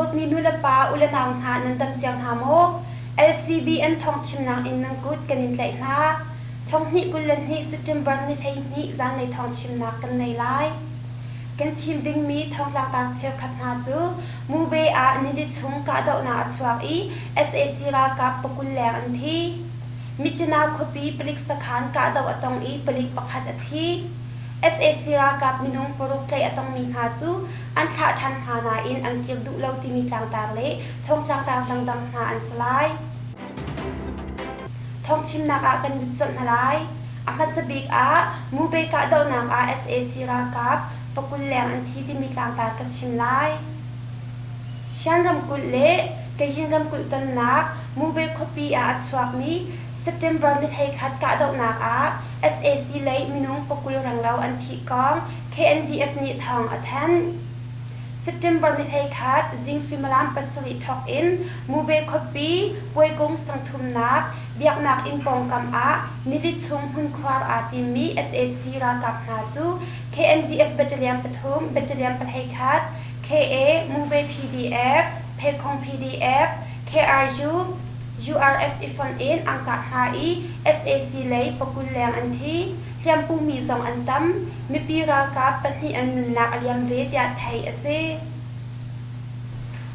Dawtmi nulepa ulenau hna nan dam cio hna maw? LCBN thawngchimnak in nan kut kan in tlaih hna. Thonghnih 22 September ni 12 zanlei thawngchimnak kan nei lai. Kan chim dingmi thawngtlangtar cheukhat hna cu Mube ah nili chung kahdohnak a chuak i sac ralkap pakul leng an thi. Myitkyina khuapi palik sakhan kahdoh a tong i palik pakhat a thi. Sac ralkap minung paruk tlaih a tongmi hna cu an thlah ṭhan hna nain an kir duh lo timi tlangtar le thongtlangtar dangdang hna an si lai. Thawngchimnak ah kan lut colh hna lai. A hmasa bik ah Mube kahdohnak ah sac ralkap pakul leng an thi timi tlangtar ka chim lai. Shan ramkulh le Kayin ramkulh tonnak Mube khuapi ah a chuakmi September ni 11 kahdohnak ah sac lei minung pakul renglo an thih kong KNDF nih thawng a thanh. September ni 11 zing suimilam pasarih thawk in Mube khuapi Puaikung sangthumnak biaknak inn pawngkam ah nili chung hmunkhuar aa timmi sac ralkap hna cu KNDF Battalion pathum, Battalion pahleikhat, KA, Mube PDF, Phekhong PDF, KRU, URF i fonh in an kah hna i sac lei pakul leng an thi. Hliampumi zong an tam. Mipi ralkap pahnih an nunnak a liam ve tiah theih a si.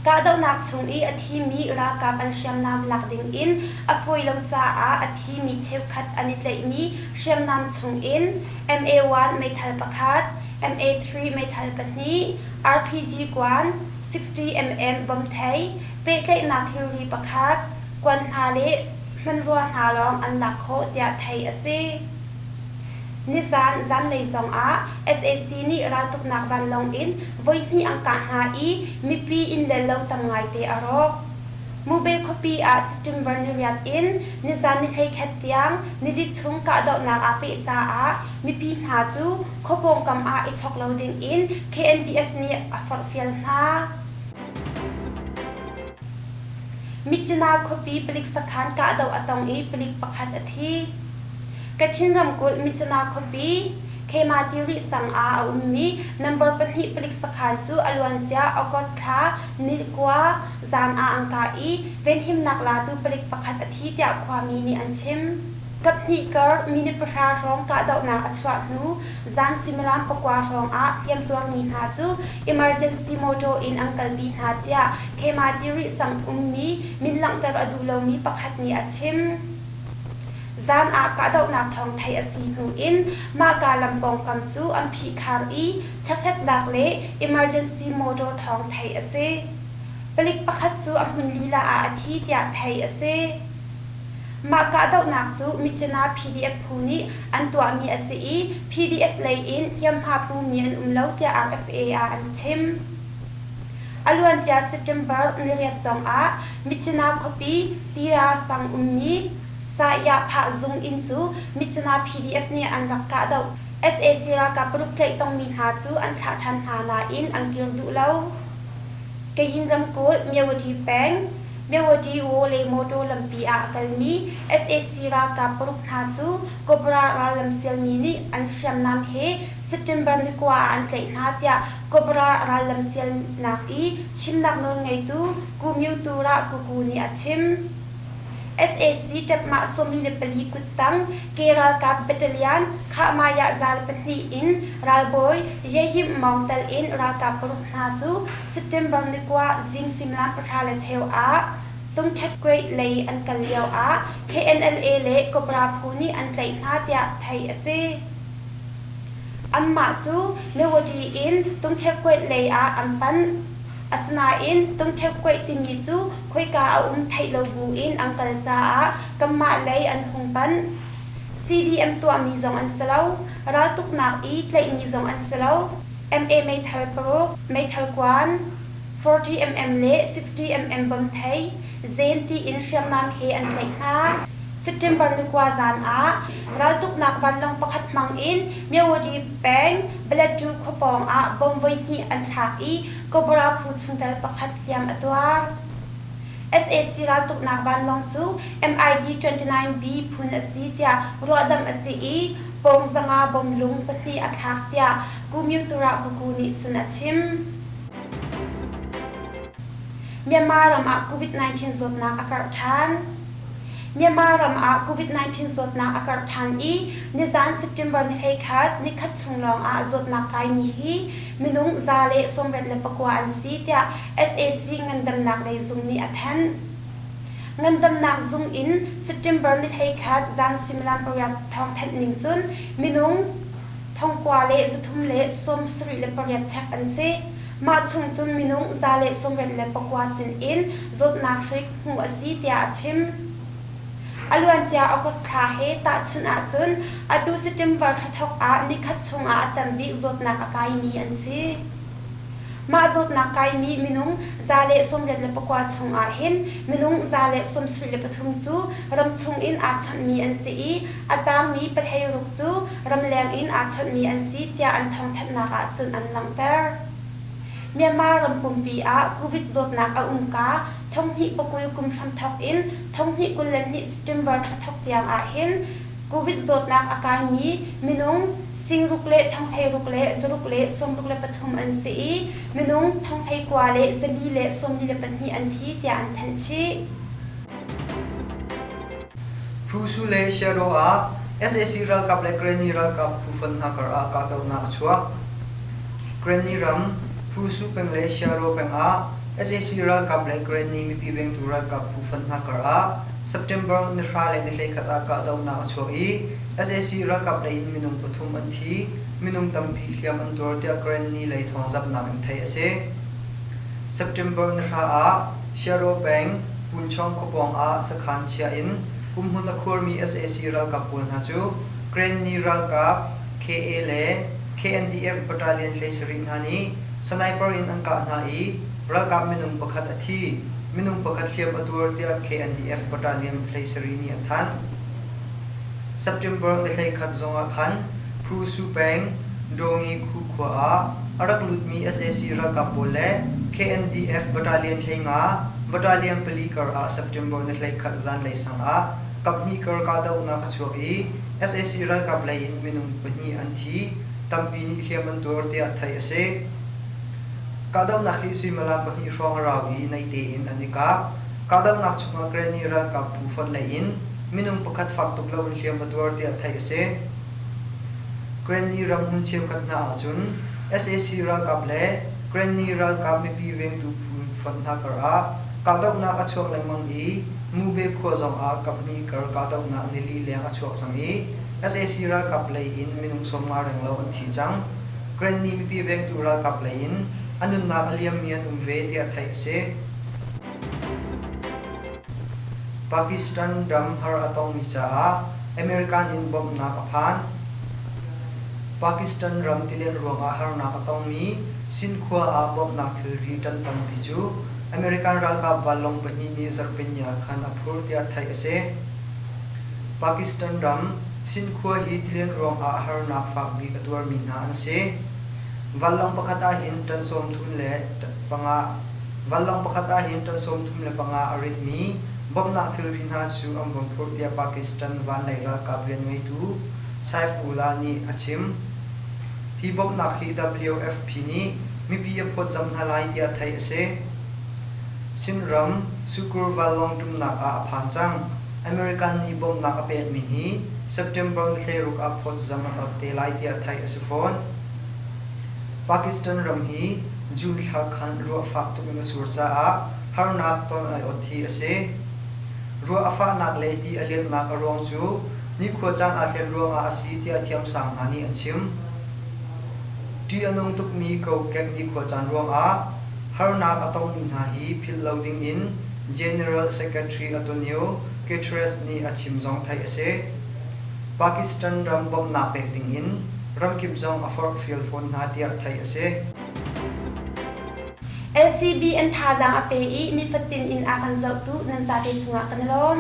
Kahdohnak chung i a thimi ralkap an hriamnam lak ding in a fawi lo caah a thimi cheukhat an i tlaihmi hriamnam chung in MA-1 meithal pakhat, MA-3 meithal pahnih, RPG kuan, 60mm bomthei, pehtlaihnak thilri pakhat, kuan hna le hmanrua hna lawng an lak khawh tiah theih a si. Nizaan zanlei zongah sac nih raltuknak vanlawng in voihnih an kah hna i mipi inn le lo tam ngaite a rawk. Mube khuapi ah September niriat in nizaan ni 11 tiang nili chung kahdohnak aa peh caah mipi hna cu khua pawngkam ah i chok lo dingin KNDF nih a forhfial hna. Myitkyina khuapi palik sakhan kahdoh a tong i palik pakhat a thi. Kachin ramkulh Myitkyina khuapi Khemati sang ah a ummi number pahnih palik sakhan cu a luancia August thla ni kua zan ah an kah i venhimnak latu palik pakhat a thi tiah khuami nih an chim. Kaphnih kar minute pahra hrawng kahdohnak a chuah hnu zan suimilam pakua hrawng ah hliamtuarmi hna cu emergency motor in an kalpi hna tiah Khemati rihsang ummi min langhter a duh lomi pakhat nih a chim. Zan ah kahdohnak thawng theih a si hnu in mahka lam pawngkam cu an phihkhar i chekhlatnak le emergency motor thawng theih a si. Palik pakhat cu a hmun lila ah a thi tiah theih a si. Mah kahdohnak cu Myitkyina PDF phu nih an tuahmi a si i PDF lei in hliamhma pumi an um lo tiah RFA ah an chim. A luancia September niriat zongah Myitkyina khuapi Tira sang ummi Sah-Yah-Phah zung inn cu Myitkyina PDF nih an rak kahdoh. Sac ralkap paruk tlaih tongmi hna cu an thlah ṭhan hna nain an kir duh lo. Kayin ramkulh Myawaddy peng Myawaddy Wole motor lampi ah a kalmi sac ralkap paruk hna cu Cobra rallam sialmi nih an hriamnam he September ni kua ah an tlaih hna tiah Cobra rallam sialnak i chimnak nawlngeitu Ku Myo Turah Kuku nih a chim. Sac ṭapmah 44 kuttang ke ralkap battalion Khahmaiah zal pahnih in ralbawi Yehim Maung tel in ralkap paruk hna cu September ni kua zing suimilam pahra le cheu ah Tungṭhatkuaih lei an kal lio ah KNLA le Cobra phu nih an tlaih hna tiah theih a si. Anmah cu Mewati in Tungṭhatkuaih lei ah an panh. Asinain tungṭhepkuaih timi cu khoika a um theih lo buin an kal caah kanmah lei an hung panh. CDM tuahmi zong an si lo, raltuknak i tlaihmi zong an si lo. MA meithal paruk, meithal kuan, 40mm le 60mm bom thei, zen tiin hriamnam he an tlaih hna. September ni kua zan ah raltuknak vanlawng pakhat hmang in Myawaddy peng Balettu khua pawng ah bomb voihnih an thlak i Cobra phu chungtel pakhat hliam a tuar. Sac raltuknak vanlawng cu MiG-29B phun a si tiah ruahdamh a si i pawng zanga bomb lung pahnih a thlak tiah Kumyutura Kuku nih cun a chim. Myanmar ram ah COVID-19 zawtnak a karh ṭhan. Myanmar ram ah COVID-19 zawtnak a karh ṭhan i nizan September ni 11 nikhat chung lawng ah zawtnak kaimi hi minung 189 an si tiah sac ngandamnak lei zung nih a thanh. Ngandamnak zung in September ni 11 zan suimilam pariat thawngthanh ning cun minung 1338 chek an si. Mah chung cun minung 189 sinin zawtnak hrik hmuh a si tiah a chim. A luancia August thla he tahchunh ahcun atu September thla thawk ah nikhat chungah a tam bik zawtnak a kaimi an si. Mah zawtnak kaimi minung 189 chungah hin minung 173 cu ramchung in aa chawnhmi an si i a tangmi pahleiruk cu ramleng in aa chawnhmi an si tiah an thawngthanhnak ahcun an langhter. Myanmar ram pumpi ah Covid zawtnak a umka thonghnih pakul kum hramthawk in thonghnih 22 September thla thawk tiang ahhin Covid zawtnak a kaimi minung singruk le thonghleiruk le zaruk le sawmruk le pathum an si i minung thonghleikua le zali le sawmli le pahnih an thi tiah an thanh chih. Phu Su le Shadow ah sac ralkap le Karenni ralkap phu fonh hna kar ah kahdohnak a chuak. Karenni ram Phu Su peng le Shadow peng ah sac ralkap le Karenni mipi vengtu ralkap phu fonh hna kar ah September ni hra le ni 11 ah kahdohnak a chuak i sac ralkap lei in minung pathum an thi, minung tampi hliam an tuar tiah Karenni lei thawngzamhnak in theih a si. September ni hra ah Shadow peng Punchawng khuapawng ah sakhan chia in umhmun a khuarmi sac ralkap pawl hna cu Karenni ralkap KA le KNDF battalion 17 hna nih sniper in an kah hna i ralkap minung pakhat a thi, minung pakhat hliam a tuar tiah KNDF battalion 17 nih an thanh. September ni 11 zong ah khan Phu Su peng Dawngi Khu khua ah a rak lutmi sac ralkap pawl le KNDF battalion 15 battalion pali kar ah September ni 11 zanlei sang ah kaphnih kar kahdohnak a chuak i sac ralkap lei in minung pahnih an thi, tampi nih hliam an tuar tiah theih a si. Kahdohnak hi suimilam pahnih hrawng a rau i naihte in an i kap. Kahdohnak chungah Karenni ralkap phu fonh lei in minung pakhat fak tuk loin hliam a tuar tiah theih a si. Karenni ramhmun cheukhat hna ahcun sac ralkap le Karenni ralkap mipi vengtu phu fonh hna karah kahdohnak a chuak lengmang i Mube khua zongah kaphnih kar kahdohnak nili leng a chuak cang i sac ralkap lei in minung 50 renglo an thi cang. Karenni mipi vengtu ralkap lei in a nunnak a liammi an um ve tiah theih a si. Pakistan ram har a tongmi caah American in bawmhnak a phan. Pakistan ram tilian ruangah harnak a tongmi Sindh khua ah bawmhnak thilri ṭan tampi cu American ralkap vanlawng pahnih nih zarhpini ah khan a phur tiah theih a si. Pakistan ram Sindh khua hi tilian ruangah harnak fak bik a tuarmi hna an si. Vanlawng pakhat ahhin ṭan 35 Vanlawng pakhat ahhin ṭan 35 a ritmi bawmhnak thilri hna cu an vung phurh tiah Pakistan vanlei ralkap rianngeitu Saifullah nih a chim. Hi bawmhnak hi WFP nih mipi a phawtzamh hna lai tiah theih a si. Sindh ram Sukur vanlawng ṭumnak ah a phan cang. American nih bawmhnak a pekmi hi September ni 16 ah phawtzamh an ot te lai tiah theih a si fawn. Pakistan ram hi June thla khan ruah fak tuk in a sur caah harnak ton ai ot hi a si. Ruah a fahnak le ti a lianhnak a ruang cu nikhua caan aa thlen ruangah a si tiah thiamsang hna nih an chim. Ṭih a nung tukmi kokek nikhua caan ruangah harnak a tongmi hna hi philh lo dingin General Secretary Antonio Guterres nih a chim zong theih a si. Pakistan ram bawmhnak pek dingin ramkip zong a forhfial fawn hna tiah theih a si. LCB an thazaang a pe i nifatin in a kan zohtu nan zate cungah kan i lawm.